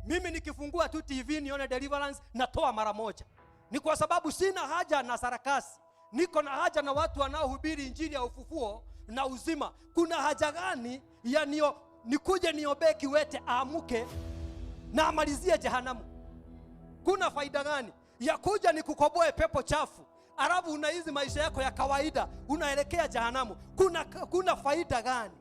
Mimi nikifungua tu TV nione deliverance natoa mara moja. Ni kwa sababu sina haja na sarakasi. Niko na haja na watu wanaohubiri injili ya ufufuo na uzima. Kuna haja gani ya nikuje niombee kiwete aamuke na amalizie jehanamu? Kuna faida gani ya kuja nikukoboe pepo chafu alafu unaishi maisha yako ya kawaida unaelekea jehanamu? Kuna faida gani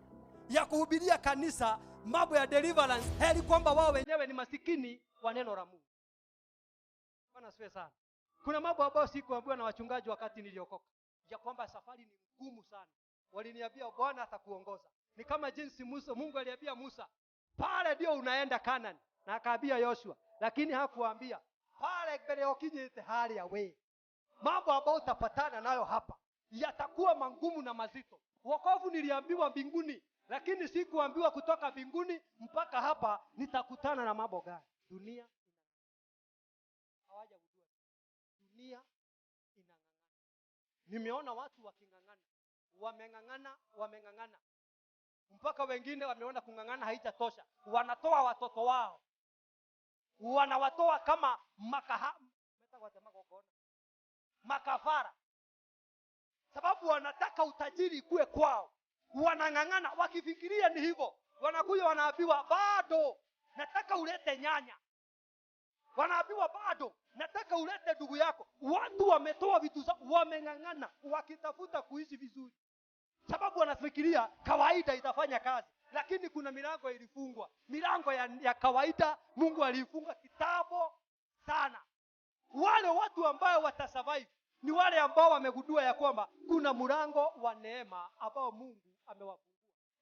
ya kuhubiria kanisa mambo ya deliverance, heri kwamba wao wenyewe ni masikini wa neno la Mungu? Bwana asifiwe sana. Kuna mambo ambayo sikuambiwa na wachungaji wakati niliokoka, ya kwamba safari ni ngumu sana. Waliniambia Bwana atakuongoza. Ni kama jinsi Mungu aliambia Musa, pale ndio unaenda Kanani, na akaambia Yoshua, lakini hakuambia pale mbele ukinyite hali ya we. Mambo ambayo utapatana nayo hapa yatakuwa magumu na mazito. Wokovu niliambiwa mbinguni, lakini sikuambiwa kutoka mbinguni mpaka hapa nitakutana na mambo gani. Dunia hawajagundua. Dunia inang'ang'ana. Nimeona watu waking'ang'ana, wameng'ang'ana, wameng'ang'ana mpaka wengine wameona kung'ang'ana haijatosha, wanatoa watoto wao, wanawatoa kama makafara, sababu wanataka utajiri ikue kwao. Wanang'ang'ana wakifikiria ni hivyo, wanakuja wanaambiwa bado nataka ulete nyanya, wanaambiwa bado nataka ulete ndugu yako. Watu wametoa vitu zao, wameng'ang'ana wakitafuta kuishi vizuri, sababu wanafikiria kawaida itafanya kazi. Lakini kuna milango ilifungwa, milango ya kawaida Mungu aliifunga kitambo sana. Wale watu ambao watasurvive ni wale ambao wamegundua ya kwamba kuna mlango wa neema ambao Mungu amewafungua,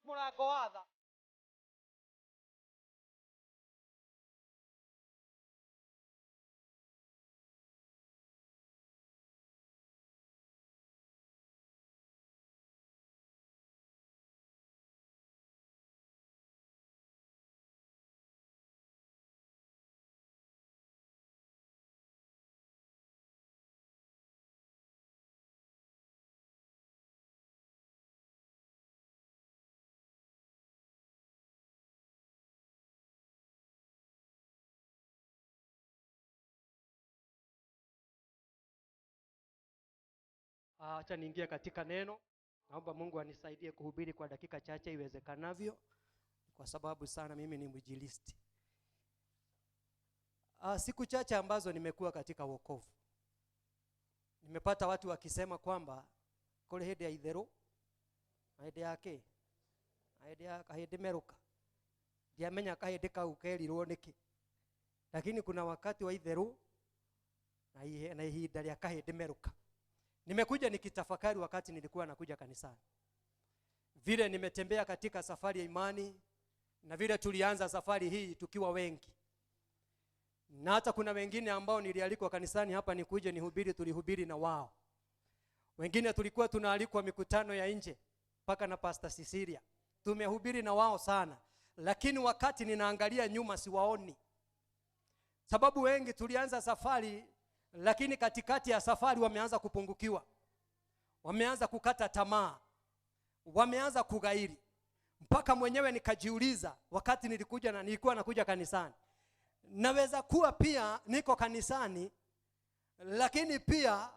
mlango wa adha. Acha niingie katika neno. Naomba Mungu anisaidie kuhubiri kwa dakika chache iwezekanavyo, kwa sababu sana mimi ni mwinjilisti. Siku chache ambazo nimekuwa katika wokovu, nimepata watu wakisema kwamba kule hĩndĩ ya itherũ, na hĩndĩ ya kĩ? Na hĩndĩ ya kahĩndĩ merũka. Ndiamenya kahĩndĩ kau kerirwo nĩkĩ. Lakini kuna wakati wa itherũ na ihinda rĩa kahĩndĩ merũka. Nimekuja nikitafakari wakati nilikuwa nakuja kanisani, vile nimetembea katika safari ya imani na vile tulianza safari hii tukiwa wengi. Na hata kuna wengine ambao nilialikwa kanisani hapa nikuje nihubiri, tulihubiri na wao. Wengine tulikuwa tunaalikwa mikutano ya nje mpaka na Pastor Cecilia. Tumehubiri na wao sana. Lakini wakati ninaangalia nyuma siwaoni. Sababu wengi tulianza safari, lakini katikati ya safari wameanza kupungukiwa. Wameanza kukata tamaa. Wameanza kughairi. Mpaka mwenyewe nikajiuliza wakati nilikuja na nilikuwa nakuja kanisani. Naweza kuwa pia niko kanisani, lakini pia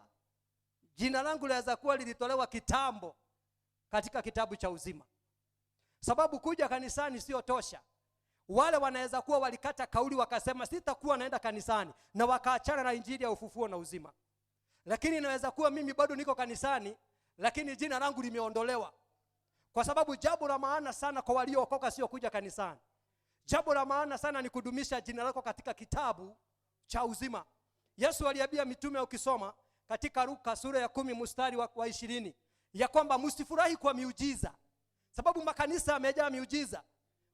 jina langu laweza kuwa lilitolewa kitambo katika kitabu cha uzima. Sababu kuja kanisani sio tosha. Wale wanaweza kuwa walikata kauli wakasema sitakuwa naenda kanisani, na wakaachana na injili ya ufufuo na uzima. Lakini inaweza kuwa mimi bado niko kanisani, lakini jina langu limeondolewa. Kwa sababu jambo la maana sana kwa waliookoka sio kuja kanisani. Jambo la maana sana ni kudumisha jina lako katika kitabu cha uzima. Yesu aliambia mitume, ukisoma katika Luka sura ya 10 mstari wa 20, ya kwamba msifurahi kwa miujiza. Sababu makanisa yamejaa miujiza.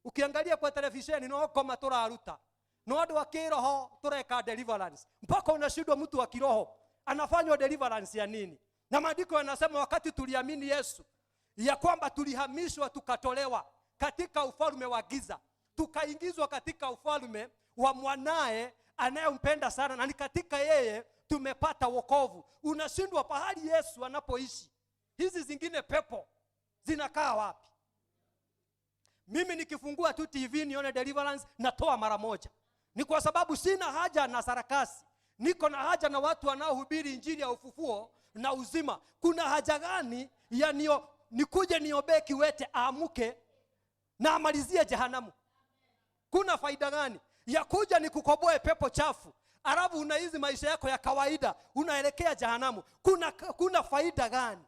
Ukiangalia kwa televisheni no koma turaruta. No andu wa kiroho tureka deliverance. Mpaka unashindwa mtu wa kiroho anafanywa deliverance ya nini? Na maandiko yanasema wakati tuliamini Yesu ya kwamba tulihamishwa tukatolewa katika ufalme wa giza, tukaingizwa katika ufalme wa mwanae anayempenda sana, na ni katika yeye tumepata wokovu. Unashindwa pahali Yesu anapoishi, hizi zingine pepo zinakaa wapi? Mimi nikifungua tu TV nione deliverance natoa mara moja. Ni kwa sababu sina haja na sarakasi. Niko na haja na watu wanaohubiri injili ya ufufuo na uzima. Kuna haja gani ya nikuje niombee kiwete aamuke na amalizie jehanamu? Kuna faida gani ya kuja nikukoboe pepo chafu, alafu unaizi maisha yako ya kawaida unaelekea jehanamu? Kuna faida gani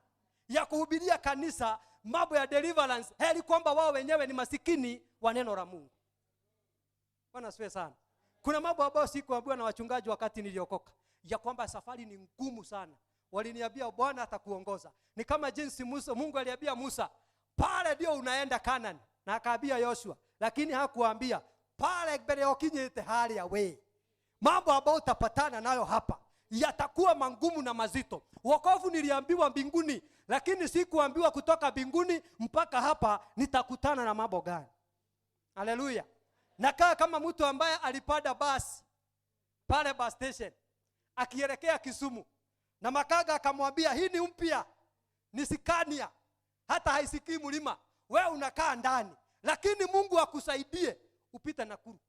ya kuhubiria kanisa mambo ya deliverance, heri kwamba wao wenyewe ni masikini wa neno la Mungu? Bwana asifiwe sana. Kuna mambo ambayo sikuambiwa na wachungaji wakati niliokoka, ya kwamba safari ni ngumu sana. Waliniambia Bwana atakuongoza. Ni kama jinsi Mungu aliambia Musa, pale ndio unaenda Kanani, na akaambia Yoshua, lakini hakuambia pale mbele ukinyite hali ya we. Mambo ambayo utapatana nayo hapa yatakuwa mangumu na mazito. Wokovu niliambiwa mbinguni, lakini sikuambiwa kutoka mbinguni mpaka hapa nitakutana na mambo gani. Haleluya. Nakaa kama mtu ambaye alipanda basi pale bus station akielekea Kisumu, na makaga akamwambia hii ni mpya, ni Scania, hata haisikii mlima, wewe unakaa ndani, lakini Mungu akusaidie upite Nakuru,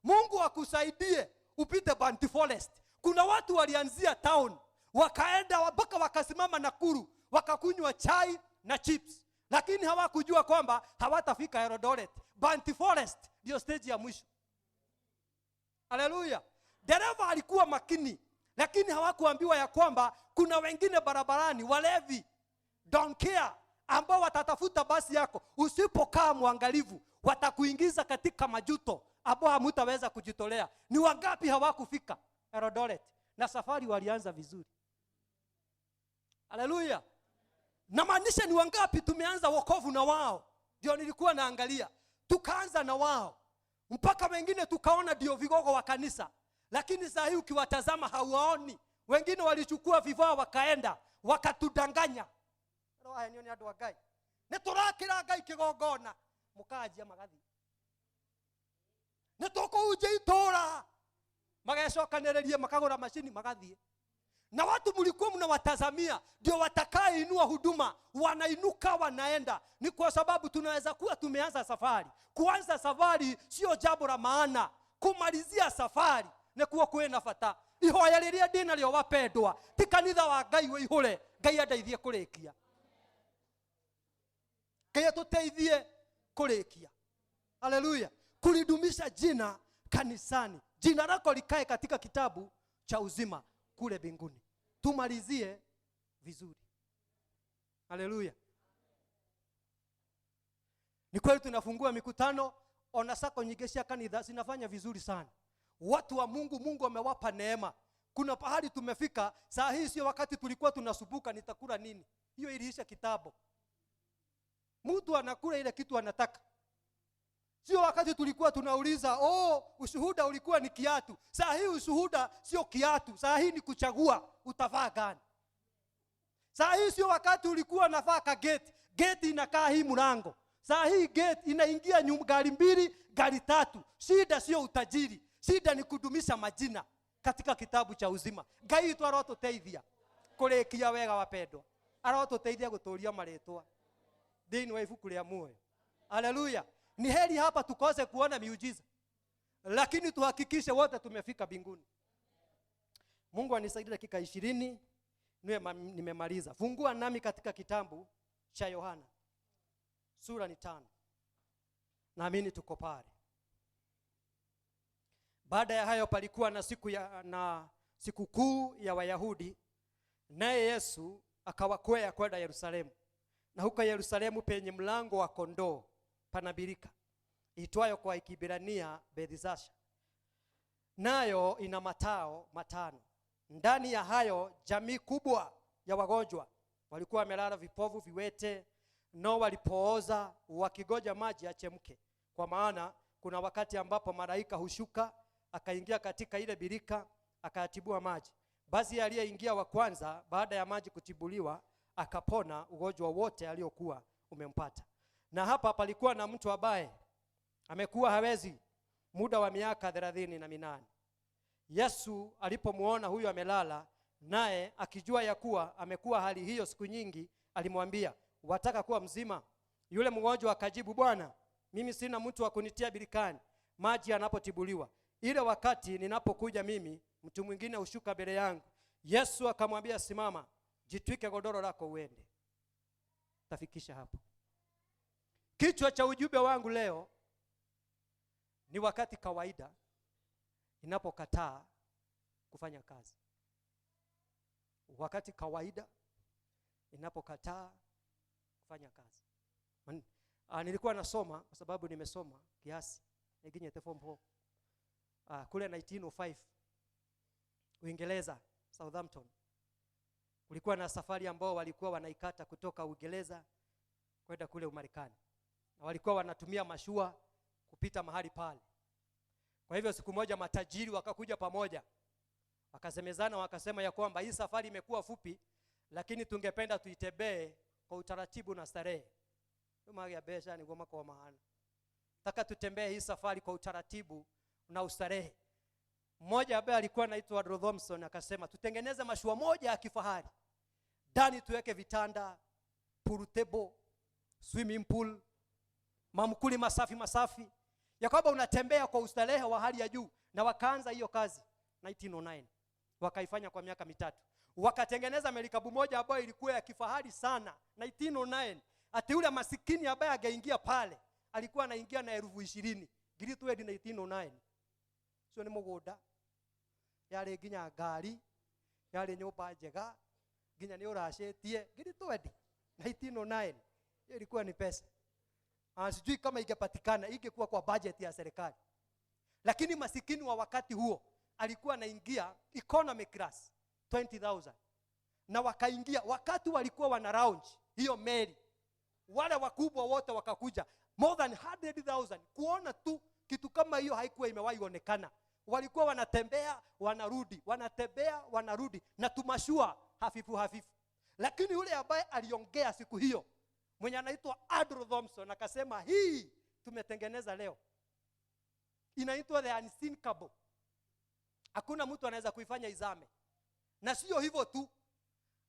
Mungu akusaidie upite Banti Forest. Kuna watu walianzia town wakaenda mpaka wakasimama Nakuru, wakakunywa chai na chips, lakini hawakujua kwamba hawatafika Eldoret. Banti Forest ndio stage ya mwisho. Haleluya. Dereva alikuwa makini, lakini hawakuambiwa ya kwamba kuna wengine barabarani walevi, don't care, ambao watatafuta basi yako. Usipokaa mwangalifu watakuingiza katika majuto ambao hamtaweza kujitolea. Ni wangapi hawakufika Eldoret na safari walianza vizuri? Haleluya. Na maanisha ni wangapi tumeanza wokovu na wao? Ndio nilikuwa naangalia. Tukaanza na wao mpaka wengine tukaona ndio vigogo wa kanisa, lakini saa hii ukiwatazama hauwaoni. Wengine walichukua vifaa wakaenda wakatudanganya. Roho ni andu a Ngai, niturakira Ngai kigongona mukanjia magathi, nitukuhunjia itura magecokanĩrĩrie makagũra macini magathiĩ. Na watu mlikuwa mnawatazamia ndio watakaoinua huduma, wanainuka wanaenda. Ni kwa sababu tunaweza kuwa tumeanza safari. Kuanza safari sio jambo la maana, kumalizia safari nikuo kwina bata. Ihoya rĩrĩa ndĩnarĩo wapendwa, ti kanitha wa Ngai wĩihũre, Ngai andeithie kũrĩkia. Ngai atũteithie kũrĩkia. Haleluya. Kulidumisha jina kanisani, jina lako likae katika kitabu cha uzima kule mbinguni. Tumalizie vizuri. Haleluya. Ni kweli tunafungua mikutano, ona sako nyingi cia kanitha zinafanya vizuri sana. Watu wa Mungu, Mungu amewapa neema. Kuna pahali tumefika, saa hii sio wakati tulikuwa tunasumbuka nitakula nini. Hiyo iliisha kitambo. Mtu anakula ile kitu anataka. Sio wakati tulikuwa tunauliza, oh, ushuhuda ulikuwa ni kiatu. Saa hii ushuhuda sio kiatu. Saa hii ni kuchagua utavaa gani. Saa hii sio wakati ulikuwa unavaa ka gate. Gate inakaa hii mlango. Saa hii gate inaingia gari mbili, gari tatu. Shida sio utajiri. Shida ni kudumisha majina katika kitabu cha uzima. Ngai witũ arotũteithia kũrĩkia wega wapendwa. Arotũteithia gũtũria marĩtwa thĩinĩ wa ibuku rĩa muoyo. Haleluya. Ni heri hapa tukose kuona miujiza, lakini tuhakikishe wote tumefika mbinguni. Mungu anisaidie dakika 20 niwe nimemaliza. Fungua nami katika kitabu cha Yohana sura ni 5. Naamini tuko pale. Baada ya hayo palikuwa na na sikukuu ya Wayahudi, naye Yesu akawakwea kwenda Yerusalemu. Na huko Yerusalemu penye mlango wa kondoo pana birika itwayo kwa Kiebrania Bethzatha, nayo ina matao 5. Ndani ya hayo jamii kubwa ya wagonjwa walikuwa wamelala, vipofu, viwete, nao walipooza, wakigoja maji yachemke. Kwa maana kuna wakati ambapo malaika hushuka akaingia katika ile birika akayatibua maji. Basi aliyeingia wa kwanza baada ya maji kutibuliwa akapona ugonjwa wote aliokuwa umempata. Na hapa palikuwa na mtu ambaye amekuwa hawezi muda wa miaka 38. Yesu alipomuona huyu amelala, naye akijua ya kuwa amekuwa hali hiyo siku nyingi, alimwambia, wataka kuwa mzima? Yule mgonjwa akajibu, Bwana, mimi sina mtu wa kunitia birikani maji yanapotibuliwa. Ile wakati ninapokuja mimi, mtu mwingine hushuka mbele yangu. Yesu akamwambia, simama, jitwike godoro lako uende. Tafikisha hapo. Kichwa cha ujumbe wangu leo ni wakati kawaida inapokataa kufanya kazi. Wakati kawaida inapokataa kufanya kazi. Nilikuwa nasoma kwa sababu nimesoma kiasi. Niginyete form 4. Kule 1905 Uingereza, Southampton. Kulikuwa na safari ambao walikuwa wanaikata kutoka Uingereza kwenda kule Umarekani. Na walikuwa wanatumia mashua kupita mahali pale. Kwa hivyo siku moja matajiri wakakuja pamoja. Wakasemezana wakasema ya kwamba hii safari imekuwa fupi, lakini tungependa tuitembee kwa utaratibu na starehe. Ndio besha ni goma kwa maana. Taka tutembee hii safari kwa utaratibu na ustarehe. Mmoja ambaye alikuwa anaitwa Andrew Thompson akasema tutengeneze mashua moja ya kifahari. Ndani tuweke vitanda, pool table, swimming pool, mamkuli masafi masafi, ya kwamba unatembea kwa ustarehe wa hali ya juu. Na wakaanza hiyo kazi 1909. Wakaifanya kwa miaka 3. Wakatengeneza merikabu moja ambayo ilikuwa ya kifahari sana 1909. Ati yule masikini ambaye angeingia pale alikuwa anaingia na 20,000. Ngiri twendi 1909. Sio ni mugunda. Yari nginya ngari, yari nyumba njega, nginya ni uracetie ngiri twendi 1909. Hiyo ilikuwa ni pesa. Sijui kama ingepatikana, ingekuwa kwa budget ya serikali. Lakini masikini wa wakati huo alikuwa anaingia economy class 20,000. Na wakaingia wakati walikuwa wana lounge hiyo meli. Wale wakubwa wote wakakuja more than 100,000 kuona tu kitu kama hiyo haikuwa imewahi onekana. Walikuwa wanatembea wanarudi, wanatembea wanarudi na tumashua hafifu hafifu. Lakini yule ambaye aliongea siku hiyo mwenye anaitwa Andrew Thompson akasema hii tumetengeneza leo inaitwa the unsinkable. Hakuna mtu anaweza kuifanya izame. Na sio hivyo tu,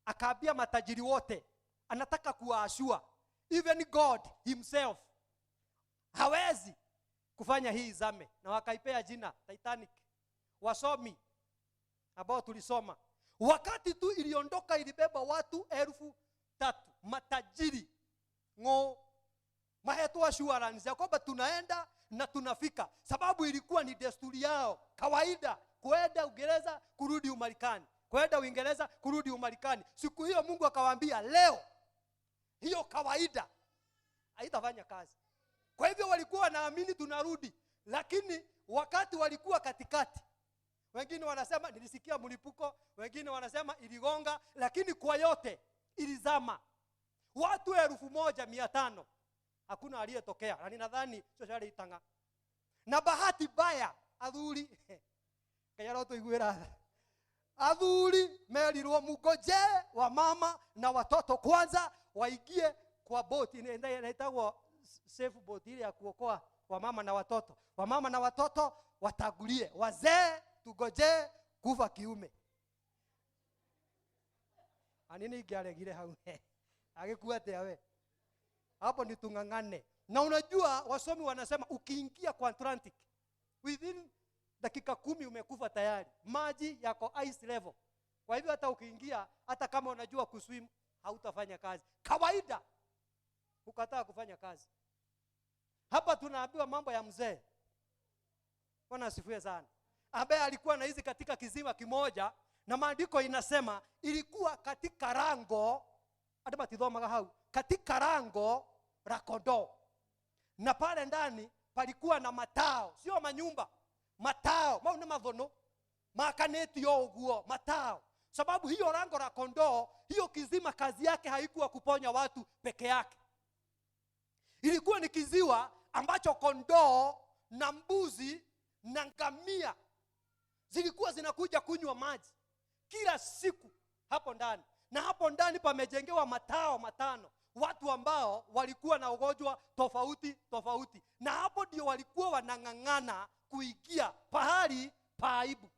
akaambia matajiri wote, anataka kuwaashua even God himself hawezi kufanya hii izame. Na wakaipea jina Titanic. Wasomi ambao tulisoma, wakati tu iliondoka ilibeba watu 3,000 matajiri ngo maheto assurance ya kwamba tunaenda na tunafika, sababu ilikuwa ni desturi yao kawaida kwenda Uingereza kurudi Umarekani, kwenda Uingereza kurudi Umarekani. Siku hiyo Mungu akawaambia leo hiyo kawaida haitafanya kazi. Kwa hivyo walikuwa wanaamini tunarudi, lakini wakati walikuwa katikati, wengine wanasema nilisikia mlipuko, wengine wanasema iligonga, lakini kwa yote ilizama. Watu 1,500 hakuna aliyetokea. Na ninadhani social itanga. Na bahati baya athuri kayaro tuiguira athuri merirwo mugoje wa mama na watoto kwanza waingie kwa boat inaitagwo safe boat ile ya kuokoa wa mama na watoto. Wa mama na watoto watagulie, wazee tugoje kufa kiume. Anini ingiaregire hau agikuwa atia we? Hapo ni tungangane. Na unajua wasomi wanasema ukiingia kwa Atlantic within dakika 10 umekufa tayari. Maji yako ice level. Kwa hivyo hata ukiingia, hata kama unajua kuswim hautafanya kazi. Kawaida ukataa kufanya kazi. Hapa tunaambiwa mambo ya mzee. Bwana asifiwe sana. Ambaye alikuwa na hizi katika kizima kimoja, na maandiko inasema ilikuwa katika rango, hata batithomaga hau, katika rango la kondoo. Na pale ndani palikuwa na matao, sio manyumba, matao, mau ni mathono, makaneti uguo, matao. Sababu hiyo rango la kondoo, hiyo kizima kazi yake haikuwa kuponya watu peke yake. Ilikuwa ni kiziwa ambacho kondoo na mbuzi na ngamia zilikuwa zinakuja kunywa maji kila siku hapo ndani. Na hapo ndani pamejengewa matao 5, watu ambao walikuwa na ugonjwa tofauti tofauti. Na hapo ndio walikuwa wanang'ang'ana kuingia pahali pa aibu.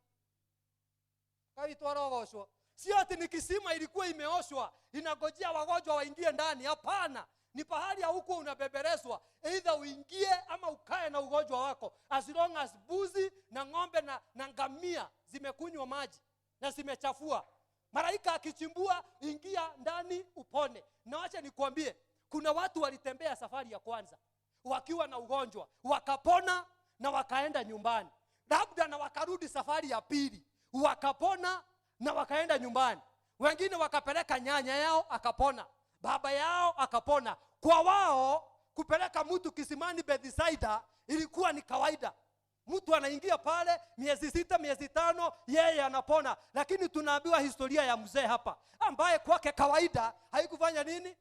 Kaitwarogoshwa. Sio ati ni kisima ilikuwa imeoshwa inagojea wagonjwa waingie ndani, hapana. Ni pahali haukuwa unabeberezwa, either uingie ama ukae na ugonjwa wako, as long as mbuzi na ng'ombe na ngamia zimekunywa maji na zimechafua. Malaika akichimbua, ingia ndani upone. Na wacha nikwambie, kuna watu walitembea safari ya kwanza wakiwa na ugonjwa, wakapona na wakaenda nyumbani. Labda na wakarudi safari ya pili, wakapona na wakaenda nyumbani. Wengine wakapeleka nyanya yao akapona, baba yao akapona. Kwa wao kupeleka mtu kisimani Bethsaida ilikuwa ni kawaida. Mtu anaingia pale miezi 6, miezi 5, yeye anapona. Lakini tunaambiwa historia ya mzee hapa ambaye kwake kawaida haikufanya nini?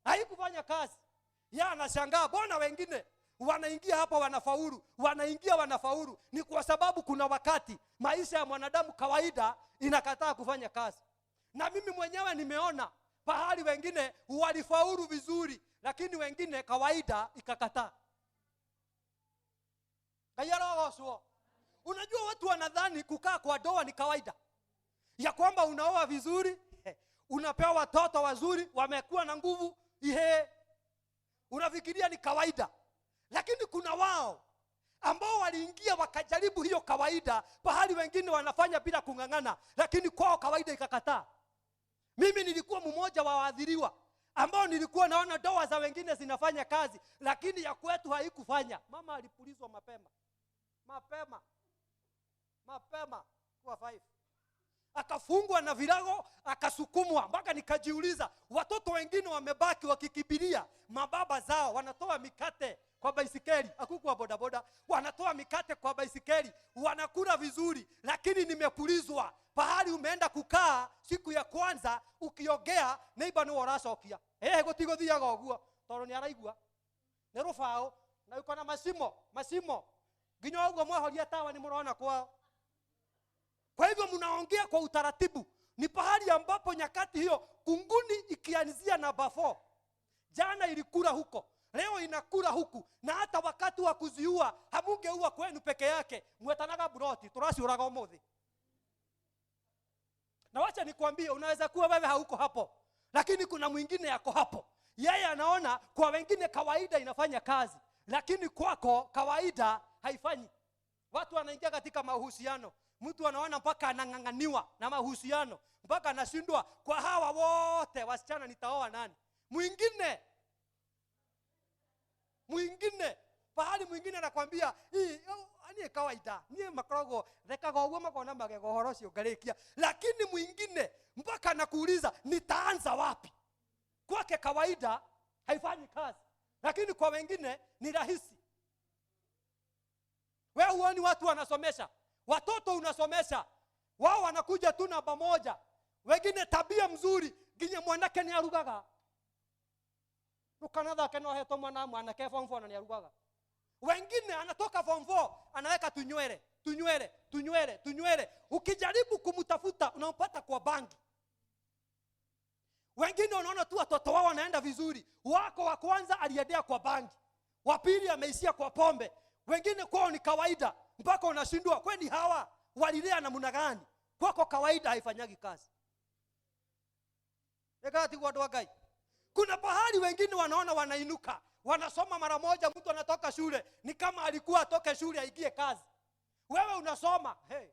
Haikufanya kazi. Yeye anashangaa, mbona wengine wanaingia hapa wanafaulu, wanaingia wanafaulu. Ni kwa sababu kuna wakati maisha ya mwanadamu kawaida inakataa kufanya kazi. Na mimi mwenyewe nimeona pahali wengine walifaulu vizuri, lakini wengine kawaida ikakataa. Unajua watu wanadhani kukaa kwa ndoa ni kawaida, ya kwamba unaoa vizuri, unapewa watoto wazuri, wamekuwa na nguvu, ihe, unafikiria ni kawaida. Lakini kuna wao ambao waliingia wakajaribu hiyo kawaida, pahali wengine wanafanya bila kung'ang'ana, lakini kwao kawaida ikakataa. Mimi nilikuwa mmoja wa waathiriwa ambao nilikuwa naona ndoa za wengine zinafanya kazi, lakini ya kwetu haikufanya. Mama alipulizwa mapema. Mapema. Mapema kwa 5. Akafungwa na virago, akasukumwa mpaka nikajiuliza, watoto wengine wamebaki wakikibiria mababa zao, wanatoa mikate kwa baisikeli, hakukuwa bodaboda, wanatoa mikate kwa baisikeli, wanakula vizuri, lakini nimepulizwa. Pahali umeenda kukaa siku ya kwanza ukiogea neighbor ni waracokia. Gutiguthiaga uguo tondu ni araigua. Ni rubao na uko na mashimo, mashimo. Nginya uguo mwahoria tawa ni murona kwao. Kwa hivyo mnaongea kwa utaratibu. Ni pahali ambapo nyakati hiyo kunguni ikianzia na bafo. Jana ilikula huko, leo inakula huku, na hata wakati wa kuziua hamungeua kwenu peke yake, mwetanaga buroti turaciuraga umuthi. Na wacha nikwambie, unaweza kuwa wewe hauko hapo, lakini kuna mwingine yako hapo. Yeye anaona kwa wengine kawaida inafanya kazi, lakini kwako kawaida haifanyi. Watu wanaingia katika mahusiano, mtu anaona mpaka anang'ang'aniwa na mahusiano, mpaka anashindwa, kwa hawa wote wasichana nitaoa nani? Mwingine pahali mwingine anakuambia hii ni kawaida, ni makorogo rekaga uguo makona magego horo cio ngarikia. Lakini mwingine mpaka anakuuliza nitaanza wapi? Kwake kawaida haifanyi kazi, lakini kwa wengine ni rahisi. Wewe huoni watu wanasomesha watoto, unasomesha wao wanakuja tu namba moja, wengine tabia mzuri, nginya mwanake ni arugaga. Ukanathake no heto mwana mwanake form 4 na ni arugaga. Wengine anatoka form 4 anaweka tunywele, tunywele, tunywele, tunywele. Ukijaribu kumtafuta unampata kwa bangi. Wengine unaona tu watoto wao wanaenda vizuri. Wako wa kwanza aliendea kwa bangi, wa pili ameishia kwa pombe. Wengine kwao ni kawaida, mpaka unashindwa kwani hawa walilea namna gani? Kwako kawaida haifanyagi kazi. Ekati kwa watu Ngai. Kuna pahali wengine wanaona wanainuka, wanasoma mara moja, mtu anatoka shule ni kama alikuwa atoke shule aingie kazi. Wewe unasoma, hey.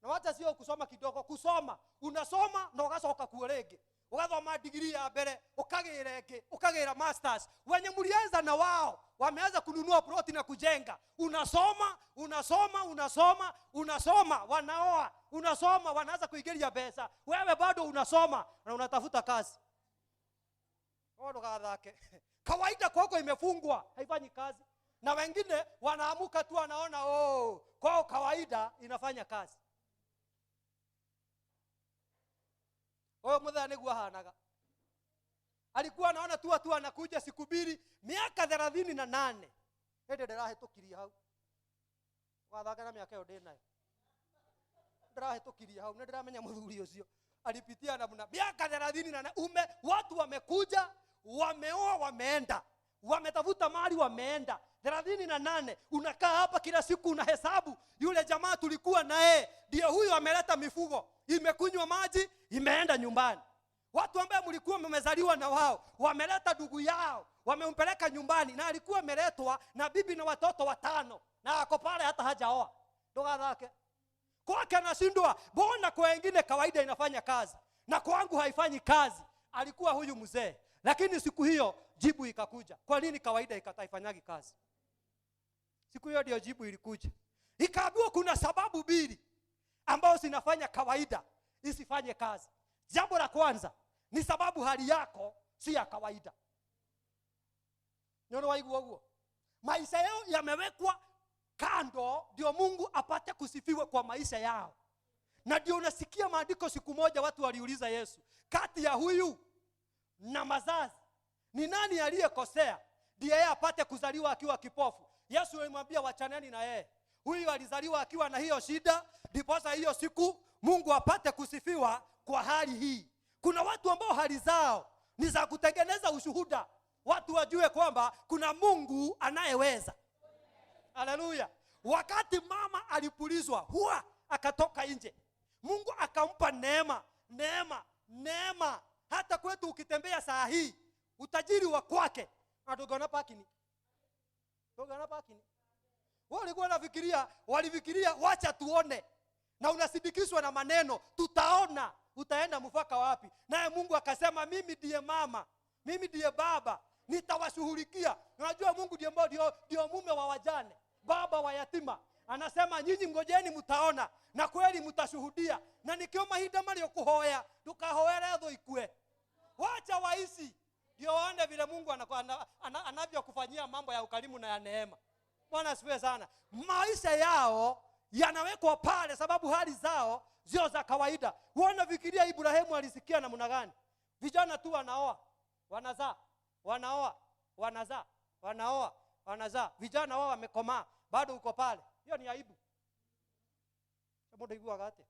Na wacha sio kusoma kidogo, kusoma. Unasoma na ugacoka kuo rĩngĩ. Ugathoma degree ya mbere, ukagira ĩngĩ, ukagira masters. Wenye mlianza na wao wameanza kununua ploti na kujenga. Unasoma, unasoma, unasoma, unasoma, wanaoa, unasoma, wanaanza kuingilia pesa. Wewe bado unasoma na unatafuta kazi. Kawaida kwako imefungwa, haifanyi kazi. Na wengine wanaamuka tu wanaona oh, kwao kawaida inafanya kazi. Oyo muthaa niguo ahanaga. Alikuwa anaona tu watu anakuja siku mbili, miaka 38. Hĩndĩ ndĩrahĩtũkirie hau. Wathaka na miaka ĩyo ndĩ nayo. Ndĩrahĩtũkirie hau, nĩ ndĩramenya mũthuri ũcio. Alipitia namna miaka 38, ume watu wamekuja, wameoa, wameenda. Wametafuta mali, wameenda. 38 unakaa hapa kila siku unahesabu, yule jamaa tulikuwa naye ndiye huyo ameleta mifugo, imekunywa maji, imeenda nyumbani. Watu ambao mlikuwa mmezaliwa na wao wameleta ndugu yao, wamempeleka nyumbani, na alikuwa ameletwa na bibi na watoto 5, na ako pale hata hajaoa. Ndogathake kwake anashindwa, mbona kwa wengine kawaida inafanya kazi na kwangu haifanyi kazi? Alikuwa huyu mzee, lakini siku hiyo jibu ikakuja. Kwa nini kawaida ikaifanyagi kazi? Siku hiyo ndio jibu ilikuja. Ikaambiwa kuna sababu mbili ambazo zinafanya kawaida isifanye kazi. Jambo la kwanza ni sababu hali yako si ya kawaida. Nyono waigua huo. Maisha yao yamewekwa kando ndio Mungu apate kusifiwa kwa maisha yao. Na ndio unasikia maandiko, siku moja watu waliuliza Yesu, kati ya huyu na mazazi ni nani aliyekosea ndiye yeye apate kuzaliwa akiwa kipofu? Yesu alimwambia wachaneni na yeye. Huyu alizaliwa akiwa na hiyo shida, ndiposa hiyo siku Mungu apate kusifiwa kwa hali hii. Kuna watu ambao hali zao ni za kutengeneza ushuhuda, watu wajue kwamba kuna Mungu anayeweza. Haleluya. Wakati mama alipulizwa, huwa akatoka nje, Mungu akampa neema, neema, neema. Hata kwetu ukitembea saa hii, utajiri wa kwake, atugona pakini. Tugona pakini. Wao walikuwa wanafikiria, walifikiria wacha tuone. Na unasidikishwa na maneno, tutaona, utaenda mfaka wapi? Naye Mungu akasema mimi ndiye mama, mimi ndiye baba, nitawashughulikia. Unajua Mungu ndio mume wa wajane, baba wa yatima. Anasema nyinyi ngojeni mtaona na kweli mtashuhudia. Na nikio mahinda mali kuhoya, tukahoere tho ikue. Wacha waishi ndio waone vile Mungu anavyokufanyia mambo ya ukarimu na ya neema. Bwana asifiwe sana. Maisha yao yanawekwa pale sababu hali zao sio za kawaida. Wanafikiria Ibrahimu alisikia namna gani? Vijana tu wanaoa, wanazaa, wanaoa, wanazaa, wanaoa, wanazaa. Vijana wao wamekomaa, bado uko pale. Hiyo ni aibu. Sababu ndio wakati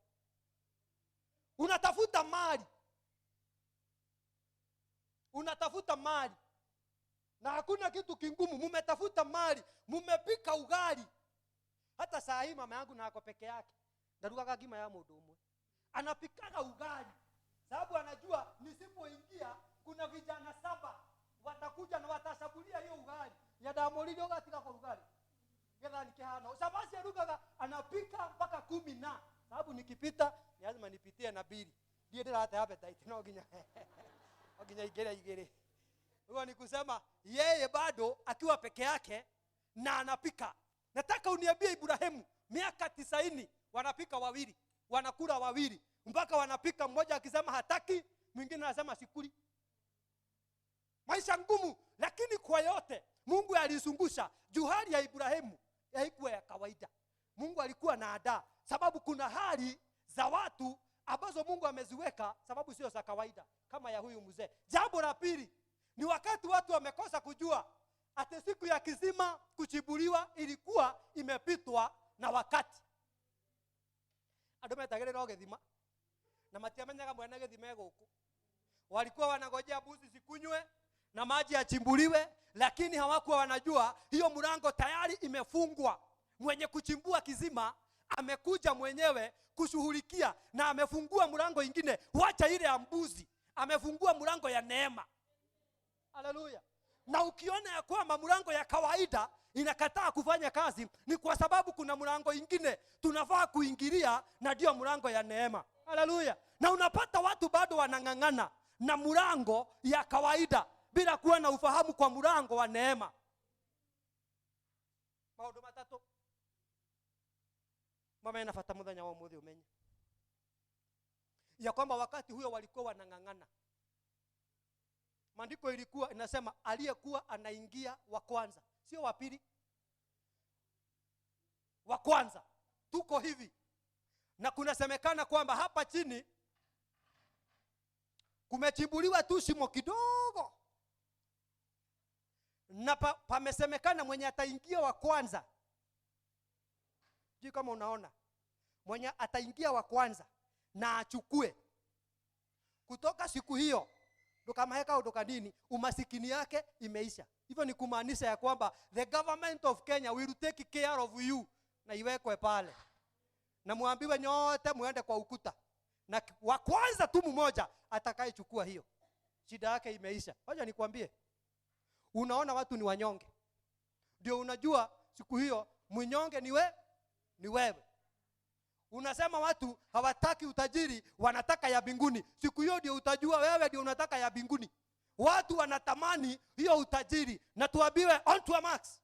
unatafuta mali. Unatafuta mali. Na hakuna kitu kingumu, mumetafuta mali, mumepika ugali. Hata saa hii mama yangu na ako peke yake. Ndarugaga ngima ya mundu umwe. Anapikaga ugali. Sababu anajua nisipoingia kuna vijana 7 watakuja na watashabulia hiyo ugali. Ya damolio katika kwa ugali. Gedha nikihana. Sabasi arugaga anapika mpaka 10 na. Sababu nikipita ni lazima nipitie na 2. Ndiye ndirate appetite no nginya. Nginya igere igere. Huwa ni kusema yeye bado akiwa peke yake na anapika. Nataka uniambie Ibrahimu miaka 90 wanapika wawili, wanakula wawili, mpaka wanapika mmoja akisema hataki, mwingine anasema sikuli. Maisha ngumu, lakini kwa yote Mungu alizungusha. Juu hali ya Ibrahimu haikuwa ya kawaida. Mungu alikuwa na adaa, sababu kuna hali za watu ambazo Mungu ameziweka sababu sio za kawaida kama ya huyu mzee. Jambo la pili ni wakati watu wamekosa kujua ati siku ya kizima kuchibuliwa ilikuwa imepitwa na wakati. Andu metagĩrĩra o gĩthima na matiamenyaga mwene gĩthima gũkũ. Walikuwa wanangojea mbuzi zikunywe na maji yachimbuliwe, lakini hawakuwa wanajua hiyo mlango tayari imefungwa. Mwenye kuchimbua kizima amekuja mwenyewe kushughulikia na amefungua mlango ingine. Wacha ile ya mbuzi, amefungua mlango ya neema. Haleluya. Na ukiona ya kwamba mlango ya kawaida inakataa kufanya kazi, ni kwa sababu kuna mlango ingine tunafaa kuingilia, na ndio mlango ya neema. Haleluya. Na unapata watu bado wanang'ang'ana na mlango ya kawaida bila kuwa na ufahamu kwa mlango wa neema. Maundu matatu mama inafuata muthenya wa umuthi umenye ya kwamba wakati huyo walikuwa wanang'ang'ana. Maandiko ilikuwa inasema aliyekuwa anaingia wa kwanza, sio wa pili, wa kwanza. Tuko hivi. Na kunasemekana kwamba hapa chini kumechimbuliwa tu shimo kidogo. Na pamesemekana mwenye ataingia wa kwanza. Sijui kama unaona. Mwenye ataingia wa kwanza na achukue. Kutoka siku hiyo ndukamaheka udoka nini, umasikini yake imeisha. Hivyo ni kumaanisha ya kwamba the government of Kenya will take care of you, na iwekwe pale. Na muambiwe nyote muende kwa ukuta. Na wa kwanza tu mmoja atakayechukua hiyo, shida yake imeisha. Wacha nikwambie, unaona watu ni wanyonge, ndio unajua siku hiyo mnyonge ni wewe. Unasema watu hawataki utajiri, wanataka ya mbinguni. Siku hiyo ndio utajua wewe ndio unataka ya mbinguni. Watu wanatamani hiyo utajiri, na tuambiwe on to a max,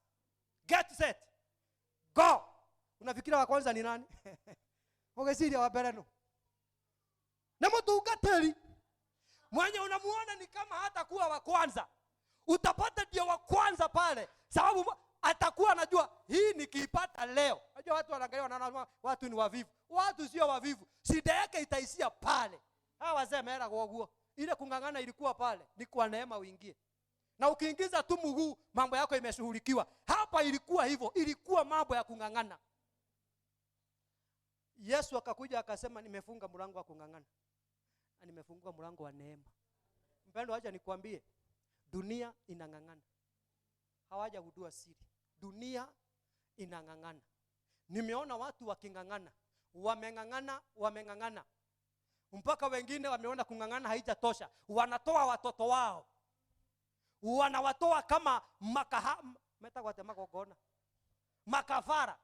get set, go. Unafikiria wa kwanza ni nani? Ogeciria wa mbere no na mutungatiri mwenye unamuona ni kama hata kuwa wa kwanza, utapata ndio wa kwanza pale, sababu atakuwa anajua hii nikiipata leo. Unajua watu wanaangalia wanaona watu ni wavivu. Watu sio wavivu, shida yake itaishia pale. Hawa wazee mera goguo, ile kung'ang'ana ilikuwa pale, ni kwa neema uingie. Na ukiingiza tu mguu mambo yako imeshughulikiwa. Hapa ilikuwa hivyo, ilikuwa mambo ya kung'ang'ana. Yesu akakuja akasema nimefunga mlango wa kung'ang'ana na nimefungua mlango wa neema. Mpendwa, acha nikwambie, dunia inang'ang'ana. Hawajagundua siri. Dunia inang'ang'ana. Nimeona watu waking'ang'ana, wameng'ang'ana, wameng'ang'ana mpaka wengine wameona kung'ang'ana haijatosha, wanatoa watoto wao, wanawatoa kama makafara,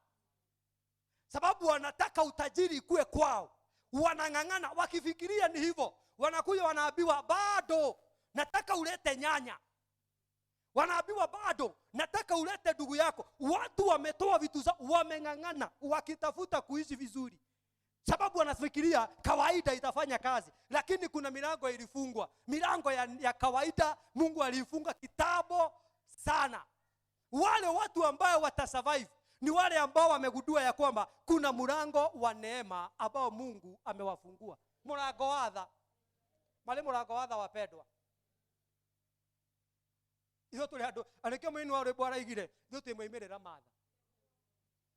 sababu wanataka utajiri ikue kwao. Wanang'ang'ana wakifikiria ni hivyo, wanakuja wanaambiwa bado nataka ulete nyanya, wanaambiwa bado nataka ulete ndugu yako. Watu wametoa vitu zao, wameng'ang'ana wakitafuta kuishi vizuri, sababu wanafikiria kawaida itafanya kazi. Lakini kuna milango ilifungwa, milango ya kawaida Mungu aliifunga kitambo sana. Wale watu ambao watasurvive ni wale ambao wamegundua ya kwamba kuna mlango wa neema ambao Mungu amewafungua. Mlango wa tha. Mali mlango wa tha wapendwa. Ithuĩ tũrĩ andũ, arĩkĩo mũini wa rwĩmbo araigire, ithuĩ twĩ moimĩrĩra ma tha.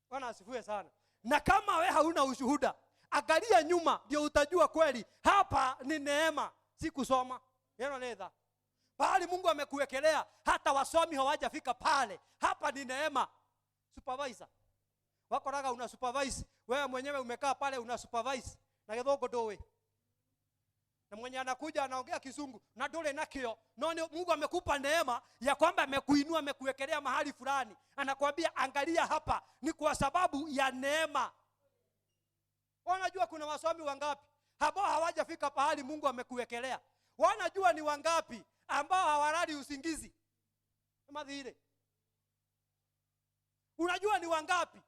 Bwana asifiwe sana. Na kama we hauna ushuhuda, angalia nyuma ndio utajua kweli hapa ni neema, si kusoma. Neno ni tha. Pahali Mungu amekuwekelea hata wasomi hawajafika pale. Hapa ni neema. Supervisor wakoraga una supervise, wewe mwenyewe umekaa pale una supervise na githungu nduwi, na mwenye anakuja anaongea Kizungu na nduri nakio. No, Mungu amekupa neema ya kwamba amekuinua, amekuwekelea mahali fulani, anakuambia angalia hapa, ni kwa sababu ya neema. Wanajua kuna wasomi wangapi ambao hawajafika pahali Mungu amekuwekelea? Wanajua ni wangapi ambao hawalali usingizi madhire? Unajua ni wangapi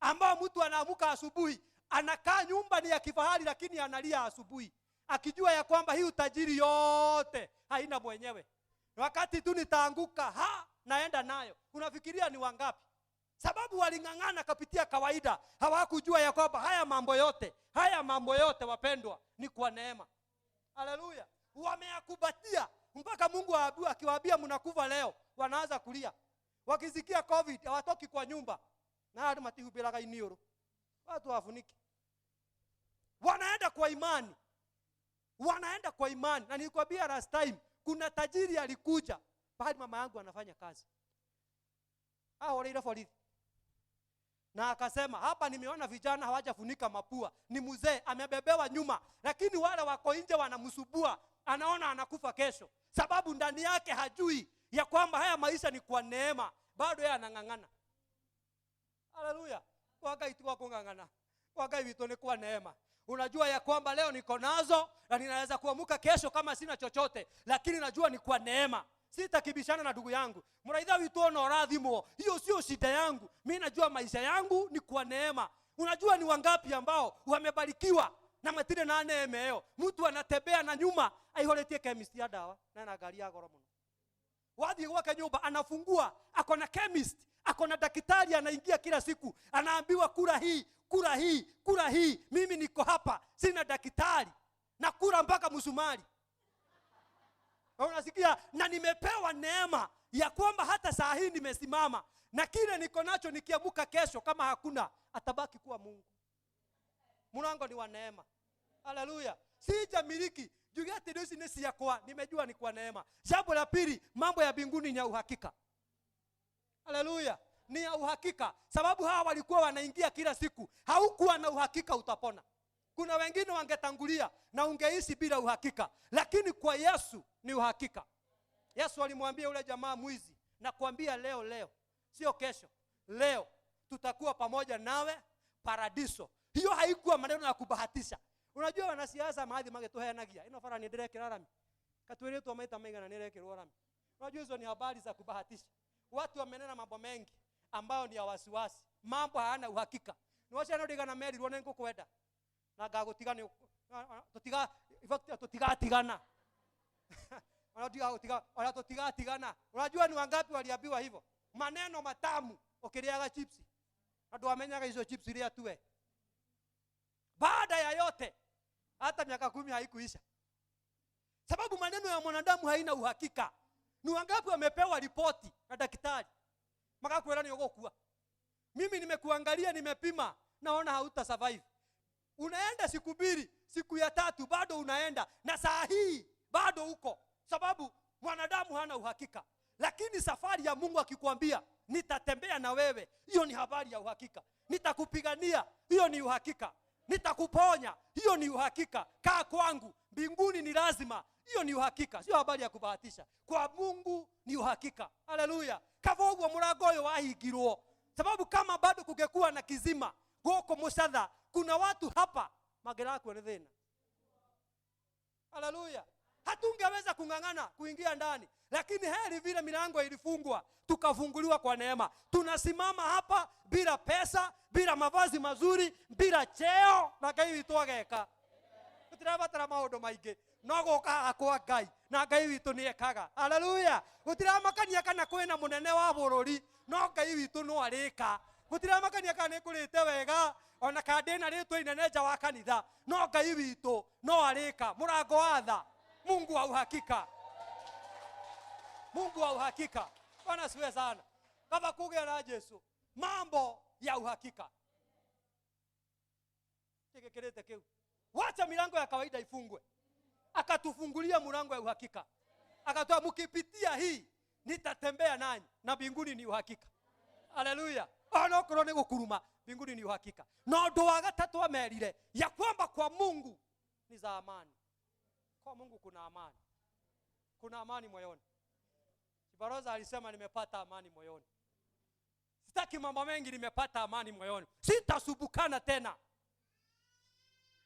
ambao mtu anaamuka asubuhi, anakaa nyumba ni ya kifahari lakini analia asubuhi, akijua ya kwamba hii utajiri yote haina mwenyewe. Wakati tu nitaanguka, naenda nayo. Unafikiria ni wangapi? Sababu waling'ang'ana kapitia kawaida, hawakujua ya kwamba haya mambo yote wapendwa ni kwa neema. Haleluya. Wameyakubatia mpaka Mungu akiwaambia mnakufa leo, wanaanza kulia. Wakisikia COVID hawatoki kwa nyumba. Na andu matihumbiraga iniuru. Watu hawafuniki. Wanaenda kwa imani. Wanaenda kwa imani. Na nilikwambia last time kuna tajiri alikuja pahali mama yangu anafanya kazi. Ahoreire borithi. Na akasema hapa nimeona vijana hawajafunika mapua. Ni mzee amebebewa nyuma, lakini wale wako nje wanamsubua. Anaona anakufa kesho, sababu ndani yake hajui ya kwamba haya maisha ni kwa neema. Bado yeye anang'ang'ana. Haleluya. Kwa Ngai ti kwa kung'ang'ana. Kwa Ngai witu ni kwa neema. Unajua ya kwamba leo niko nazo na ninaweza kuamuka kesho kama sina chochote, lakini najua ni kwa neema. Sitakibishana na ndugu yangu. Mraitha witu ona orathimwo. Hiyo sio shida yangu. Mimi najua maisha yangu ni kwa neema. Unajua ni wangapi ambao wamebarikiwa na matire na neema hiyo. Mtu anatembea na nyuma aihoretie chemist ya dawa na na gari ya goro muno. Wathi gwake nyumba anafungua, ako na chemist, ako na daktari anaingia kila siku, anaambiwa kula hii, kula hii, kula hii. Mimi niko hapa, sina daktari. Na kula mpaka msumari. Unasikia? Na nimepewa neema ya kwamba hata saa hii nimesimama na kile niko nacho nikiamuka kesho kama hakuna atabaki kuwa Mungu. Mlango ni wa neema. Haleluya. Sijamiliki. Jugati ndosi nesi ya kwa, nimejua ni kwa neema. Jambo la pili, mambo ya mbinguni ni ya uhakika. Haleluya. Ni ya uhakika. Sababu hawa walikuwa wanaingia kila siku. Haukuwa na uhakika utapona. Kuna wengine wangetangulia na ungeishi bila uhakika, lakini kwa Yesu ni uhakika. Yesu alimwambia yule jamaa mwizi, nakwambia leo leo, sio kesho, leo tutakuwa pamoja nawe paradiso. Hiyo haikuwa maneno ya kubahatisha. Unajua wanasiasa mahali magetuheanagia ino bara ni ndirekera rami katwiritwo maita maigana nirekirwo rami. Unajua hizo ni habari za kubahatisha. Watu wamenena mambo mengi ambayo ni ya wasiwasi, mambo hayana uhakika. Ni wacha no ndigana merirwo nĩ ngũkwenda na ngagũtiga nĩ tutiga, in fact tutigatigana. Ona tutigatigana. Unajua ni wangapi waliambiwa hivyo? Maneno matamu ukiriaga chips. Andũ amenyaga hizo chips iria tuwe. Baada ya yote hata miaka 10 haikuisha. Sababu maneno ya mwanadamu haina uhakika. Ni wangapi wamepewa ripoti na daktari makakwira ni ũgũkua. Mimi nimekuangalia, nimepima, naona hauta survive. Unaenda siku 2, siku ya 3 bado unaenda, na saa hii bado uko. Sababu mwanadamu hana uhakika. Lakini safari ya Mungu akikwambia nitatembea na wewe, hiyo ni habari ya uhakika. Nitakupigania, hiyo ni uhakika. Nitakuponya, hiyo ni uhakika. Kaa kwangu, mbinguni ni lazima, hiyo ni uhakika. Sio habari ya kubahatisha. Kwa Mungu ni uhakika. Haleluya. Kavoguo murango uyu wahingirwo. Sababu kama bado kungekuwa na kizima goko mucatha, kuna watu hapa mangerakua ni thina. Haleluya. Hatungeweza kung'ang'ana kuingia ndani, lakini heri vile milango ilifungwa tukafunguliwa kwa neema. Tunasimama hapa bila pesa, bila mavazi mazuri, bila cheo, na Ngai witũ ageka. Tũtirabatara maũndũ maingĩ, no gũka haha kwa Ngai, na Ngai witũ nĩekaga. Haleluya. Gũtiramakania kana kwĩna mũnene wa bũrũri, no Ngai witũ no arĩka. Gũtiramakania kana nĩngũrĩte wega, ona kana ndĩna rĩtwa inene nja wa kanitha, no Ngai witũ no arĩka. Mũrango wa tha, Mungu wa uhakika. Mungu wa uhakika. Bwana asifiwe sana. Kama kugea na Yesu, mambo ya uhakika. Kike kiu. Wacha milango ya kawaida ifungwe. Akatufungulia mlango ya uhakika. Akatoa, mkipitia hii nitatembea nanyi, na mbinguni ni uhakika. Haleluya. Ona okorwo ni gukuruma, mbinguni ni uhakika. Na undu wa gatatu amerire ya kwamba kwa Mungu ni za amani. Kwa Mungu kuna amani. Kuna amani moyoni. Kibaroza alisema nimepata amani moyoni. Sitaki mambo mengi, nimepata amani moyoni. Sitasubukana tena.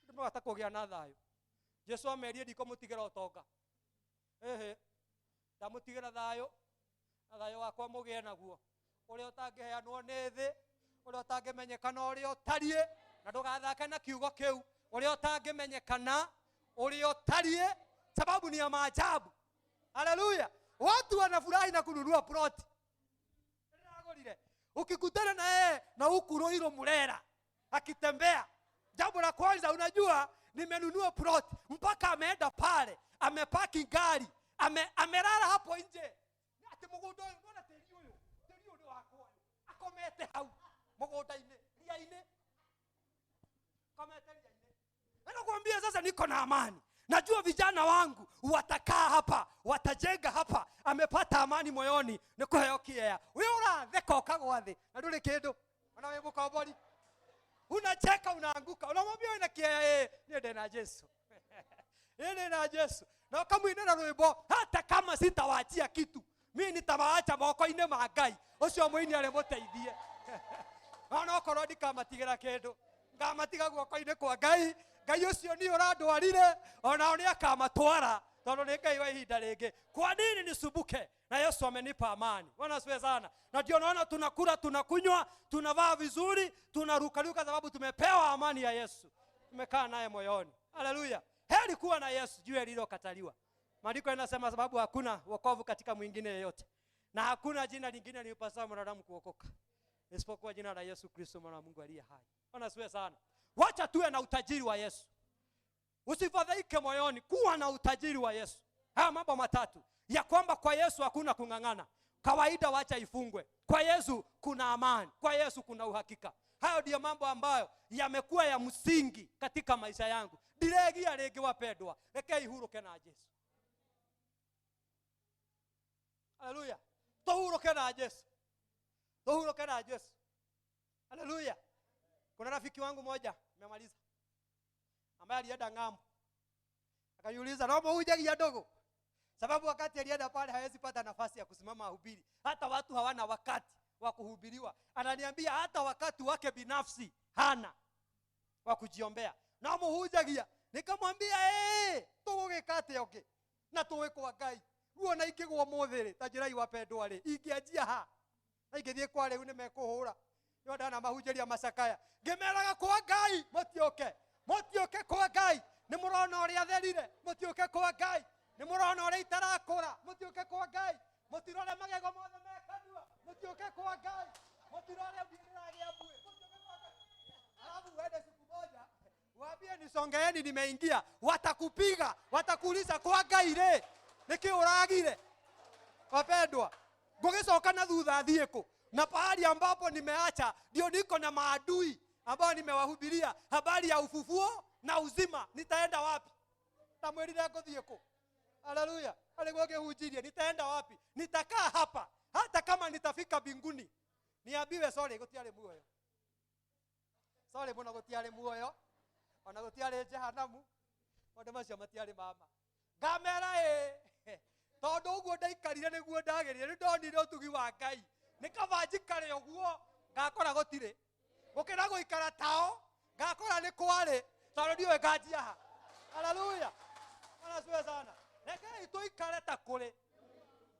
Ndimo kugĩa na thayũ. Jesu amerie ndikũmũtigĩra ũtonga. Ehe. Ndamũtigĩra thayũ, na thayũ wakwa mũgĩe naguo. Ũrĩa ũtangĩheanwo nĩ thĩ, ũrĩa ũtangĩmenyekana ũrĩa ũtariĩ, na ndũgathake na kiugo kĩu, ũrĩa ũtangĩmenyekana ũrĩa ũtariĩ, sababu ni ya maajabu. Haleluya. Watu wanafurahi na kununua ploti. Ukikutana na yeye na huku Roiro Murera akitembea, jambo la kwanza unajua nimenunua plot, mpaka ameenda pale, amepaki gari, amelala hapo nje. Ati mugunda uyu, ndona tĩri uyu, tĩri uyu ni wakwa. Akomete hau mugunda-inĩ, ria-inĩ. Akomete ria-inĩ. Nakwambia sasa niko na amani. Najua vijana wangu watakaa hapa, watajenga hapa. Amepata amani moyoni, nikuheo kiea. Wewe uratheka ukagwa thi, na nduri kindu. Ona we mukombori. Unacheka unaanguka. Unamwambia wewe na kiea, niĩ ndĩ na Yesu. Niĩ ndĩ na Yesu. Na ukamwinĩra rwĩmbo, hata kama sitawaachia kitu, mimi nitawaacha moko-inĩ ma Ngai. Ũcio mũini arĩ mũteithie. Ona okorwo ndikamatigĩra kĩndũ, ngamatiga guoko-inĩ kwa Ngai. Ngai ũcio nĩ ũrandwarire, onao nĩ akamatwara, tondũ nĩ Ngai wa ihinda rĩngĩ. Kwa nini nisumbuke? Na Yesu amenipa amani. Bwana asifiwe sana. Na ndio naona tunakula, tunakunywa, tunavaa vizuri, tunarukaruka sababu tumepewa amani ya Yesu. Tumekaa naye moyoni. Haleluya. Heri kuwa na Yesu juu alilokataliwa. Maandiko yanasema sababu hakuna wokovu katika mwingine yeyote. Na hakuna jina lingine lilipaswa mwanadamu kuokoka isipokuwa jina la Yesu Kristo mwana wa Mungu aliye hai. Bwana asifiwe sana. Wacha tuwe na utajiri wa Yesu. Usifadhaike moyoni, kuwa na utajiri wa Yesu. Haya mambo matatu, ya kwamba kwa Yesu hakuna kung'ang'ana. Kawaida wacha ifungwe. Kwa Yesu kuna amani, kwa Yesu kuna uhakika. Hayo ndiyo mambo ambayo yamekuwa ya msingi katika maisha yangu. Ndiregia rĩngĩ wapendwa, reke ihuruke na Yesu. Haleluya. Tuhuruke na Yesu. Tuhuruke na Yesu. Haleluya. Kuna rafiki wangu mmoja, nimemaliza. ambaye alienda ng'ambo. Akaniuliza, "Naomba hujagia dogo?" Sababu wakati alienda pale hawezi pata nafasi ya kusimama ahubiri. Hata watu hawana wakati wa kuhubiriwa. Ananiambia hata wakati wake binafsi hana wa kujiombea. Naomba hujagia. Nikamwambia, tugũgĩka okay. Na tũĩ kwa Ngai. Ruo na ingĩgwo mũthĩ rĩ, ta njĩrai wapendwa rĩ, ingĩanjia ha? Na ingĩthiĩ kwa rĩu nĩmekũhũra. Nĩo ndanamahunjĩria macakaya. Ngĩmeraga kwa Ngai, mũtiũke. Mũtiũke kwa Ngai. Nĩ mũrona ũrĩa therire, mũtiũke kwa Ngai. Nĩ mũrona ũrĩa itarakũra, mũtiũke kwa Ngai. Mũtirore magego mothe me kanua, mũtiũke kwa Ngai. Mũtirore ndĩragĩa mbuĩ, mũtiũke kwa Ngai. Alafu uende siku moja waambie nisongeeni, nimeingia, watakupiga, watakuuliza kwa Ngai rĩ, nĩkĩ ũragire? Wapendwa, ngũgĩcoka na thutha thiĩ kũ? Na pahali ambapo nimeacha ndio niko na maadui ambao nimewahubiria habari ya ufufuo na uzima, nitaenda wapi? Tamwĩrire ngũthiĩ kũ? Haleluya. Alikuwa ngĩhunjirie, nitaenda wapi? Nitakaa hapa hata kama nitafika mbinguni niambiwe sorry, gũtiarĩ muoyo, sorry mũno, gũtiarĩ muoyo, ona gũtiarĩ jehanamu, maũndũ macio matiarĩ mama. Ngamera ĩ, tondũ ũguo ndaikarire nĩguo ndagĩrire, nĩ ndonire ũtugi wa Ngai, nĩ kaba njikare ũguo ngakora gũtirĩ, gũkĩra gũikara tao ngakora nĩ kwarĩ, tondũ ndiũĩ nganjia ha. Haleluya. Bwana asifiwe sana. Rekei tũikare ta kũrĩ,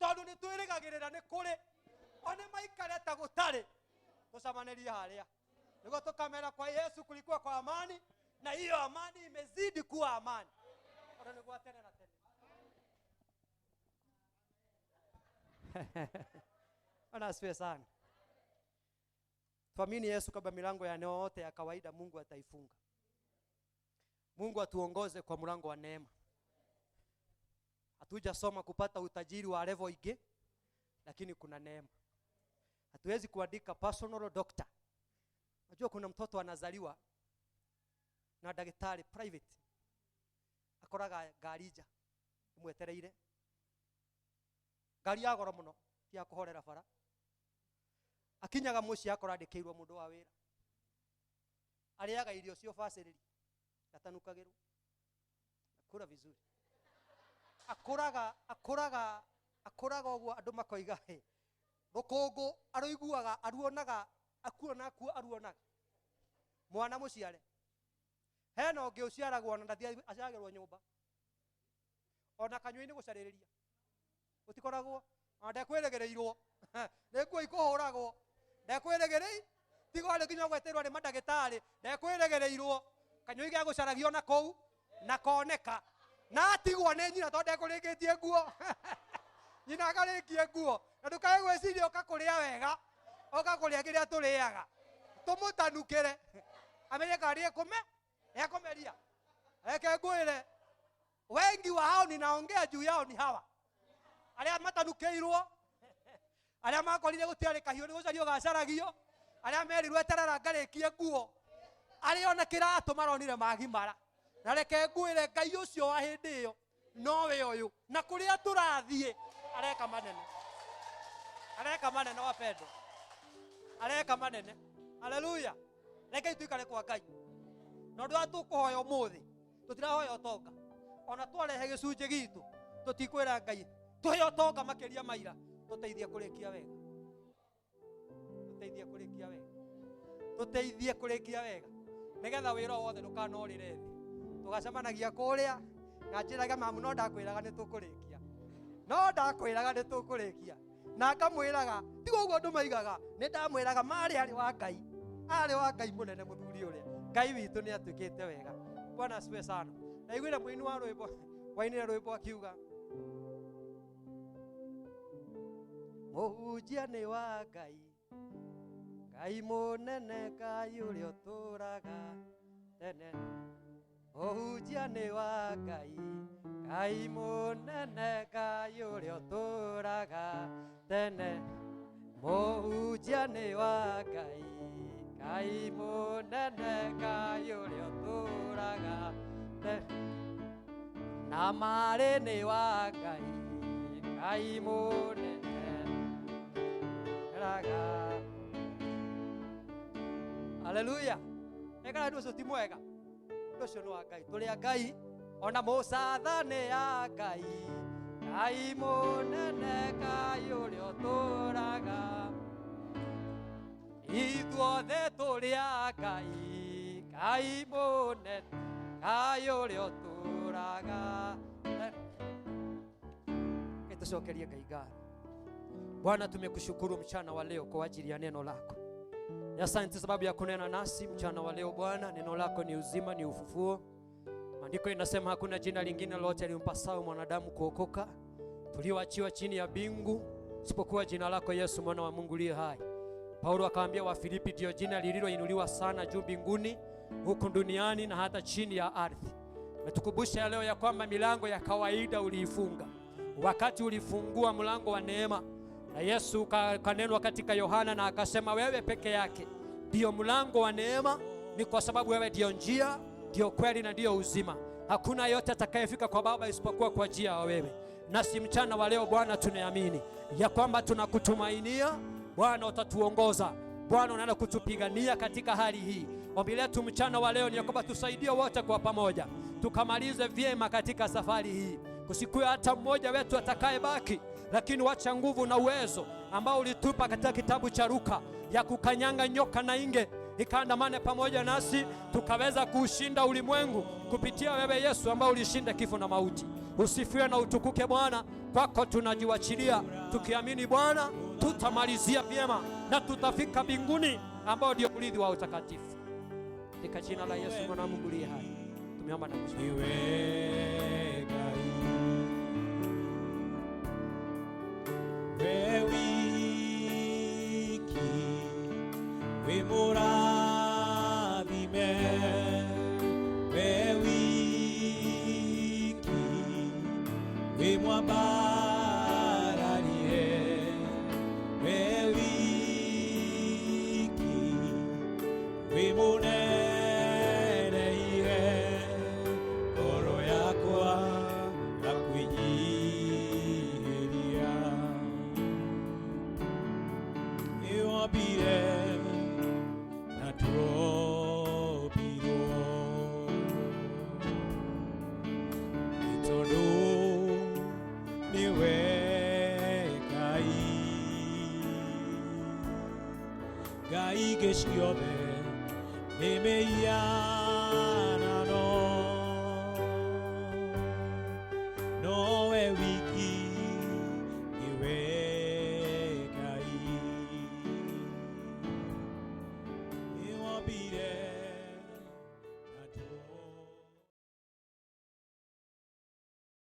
tondũ nĩ twĩrĩgagĩrĩra nĩ kũrĩ, o nĩ maikare ta gũtarĩ, tũcamanĩrie harĩa nĩguo tũkamera kwa Yesu kulikuwa kwa amani, na hiyo amani imezidi kuwa amani, tondũ nĩ gwa tene na tene. Bwana asifiwe sana. Tuamini Yesu kwamba milango ya yote ya kawaida Mungu ataifunga. Mungu atuongoze kwa mlango wa neema. Hatujasoma kupata utajiri wa level ingĩ, lakini kuna neema. Hatuwezi kuandika personal doctor. Unajua kuna mtoto anazaliwa na daktari private, akoraga ngari nja imwetereire, ngari ya goro mũno, ti ya kũhorera bara. Akinyaga mũciĩ akora andĩkĩirwo mũndũ wa wĩra, arĩaga irio cio bacĩrĩri, ndatanukagĩrwo, akũra vizuri, akũraga akũraga akũraga ũguo andũ makoiga hĩ, rũkũngũ arũiguaga, aruonaga, akuona akuo aruonaga. Mwana mũciare hena ũngĩ ũciaragwo ona ndathiĩ aciaragĩrwo nyũmba, ona kanyua-inĩ gũcarĩrĩria gũtikoragwo, ona ndekwĩrĩgĩrĩirwo, nĩ nguo ikũhũragwo, ndekwĩrĩgĩrĩi tiga arĩ nginya ũgwetĩrwo nĩ mandagĩtarĩ, ndekwĩrĩgĩrĩirwo, kanyua gĩa gũcaragio na kũu na koneka, na atigwo nĩ nyina tondũ ndekũrĩkĩtie nguo. Nyina akarĩkie nguo, na ndũkae gwĩciria ũka kũrĩa wega, ũka kũrĩa kĩrĩa tũrĩaga, tũmũtanukĩre amenye kana nĩ ekũmeria. Reke ngwĩre, wengi wa hao ninaongea juu yao ni hawa arĩa matanukĩirwo, arĩa makorire gũtiarĩ kahiũ nĩ gũcario gacaragio, arĩa merirwo eterera ngarĩkie nguo, arĩa ona kĩratũ maronire magimara. Na reke ngwĩre, Ngai ũcio wa hĩndĩ ĩyo nowe ũyũ, na kũrĩa tũrathiĩ areka manene, areka manene wapendwa, areka manene. Haleluya. Rekei tuikare kwa Ngai. Na ũndũ wa tũkũhoya ũmũthĩ, tũtirahoya ũtonga, ona twarehe gĩcunjĩ gitũ tũtikwĩra Ngai tũhe ũtonga makĩria maira, tũteithie kũrĩkia wega, tũteithie kũrĩkia wega, tũteithie kũrĩkia wega, nĩgetha wĩra wothe ndũkanorĩre thĩ. Tũgacemanagia kũrĩa na njĩraga mamu, no ndakwĩraga nĩ tũkũrĩkia, no ndakwĩraga nĩ tũkũrĩkia, na ngamwĩraga tiga ũguo andũ maigaga, nĩ ndamwĩraga marĩ arĩ wa Ngai, arĩ wa Ngai mũnene mũthuri ũrĩa Ngai witũ nĩ atuĩkĩte wega. Bwana asifiwe sana. Naiguire mũini wa rwĩmbo wainire rwĩmbo akiuga, mũhunjia nĩ wa Ngai, Ngai mũnene, Ngai ũrĩa ũtũũraga tene. Mũhunjia nĩ wa Ngai, Ngai mũnene, Ngai ũrĩa ũtũũraga tene. Mũhunjia nĩ wa Ngai, Ngai mũnene, Ngai ũrĩa ũtũũraga tene. Na marĩ nĩ wa Ngai, Ngai mũnene raga. Haleluya. Ekara andũ ũcio ti mwega. Ũndũ ũcio nĩ wa Ngai, tũrĩ a Ngai, ona mũcatha nĩ ya Ngai. Ngai mũnene, Ngai ũrĩa ũtũũraga, ithuothe tũrĩ a Ngai. Ngai mũnene, Ngai ũrĩa ũtũũraga. Tucokerie Ngai ngatho. Bwana, tumekushukuru mchana wa leo kwa ajili ya neno lako. Ni asante sababu ya kunena nasi mchana wa leo Bwana. Neno lako ni uzima, ni ufufuo. Maandiko inasema hakuna jina lingine lolote limpasao mwanadamu kuokoka, tulioachiwa chini ya mbingu, isipokuwa jina lako Yesu, mwana wa Mungu aliye hai. Paulo akaambia Wafilipi, ndio jina lililoinuliwa sana juu mbinguni, huku duniani na hata chini ya ardhi. Umetukumbusha leo ya kwamba milango ya kawaida uliifunga wakati ulifungua mlango wa neema, na Yesu kanenwa katika Yohana na akasema wewe peke yake ndio mlango wa neema, ni kwa sababu wewe ndio njia, ndio kweli na ndio uzima. Hakuna yote atakayefika kwa Baba isipokuwa kwa njia ya wewe. Nasi mchana wa leo Bwana, tunaamini ya kwamba tunakutumainia Bwana, utatuongoza Bwana, unaenda kutupigania katika hali hii. Ombi letu mchana wa leo ni ya kwamba tusaidie wote kwa pamoja, tukamalize vyema katika safari hii, kusikuwe hata mmoja wetu atakayebaki, lakini wacha nguvu na uwezo ambao ulitupa katika kitabu cha Luka ya kukanyanga nyoka na inge ikaandamane pamoja nasi tukaweza kuushinda ulimwengu kupitia wewe Yesu ambao ulishinda kifo na mauti. Usifiwe na utukuke Bwana, kwako tunajiwachilia tukiamini Bwana tutamalizia vyema na tutafika mbinguni ambao ndio urithi wa utakatifu. Katika jina la Yesu mwana wa Mungu aliye hai tumeomba na kushukuru. Iwe Ngai we wiki wĩ mũrathime, we wiki wĩ mwambararie, we wiki wĩ mũnene ire, ngoro yakwa ngakwĩnyihĩria. Nĩwambire na tuombirwo nĩ tondũ nĩwe Ngai. Ngai ingĩ ciothe nĩ mĩhianano.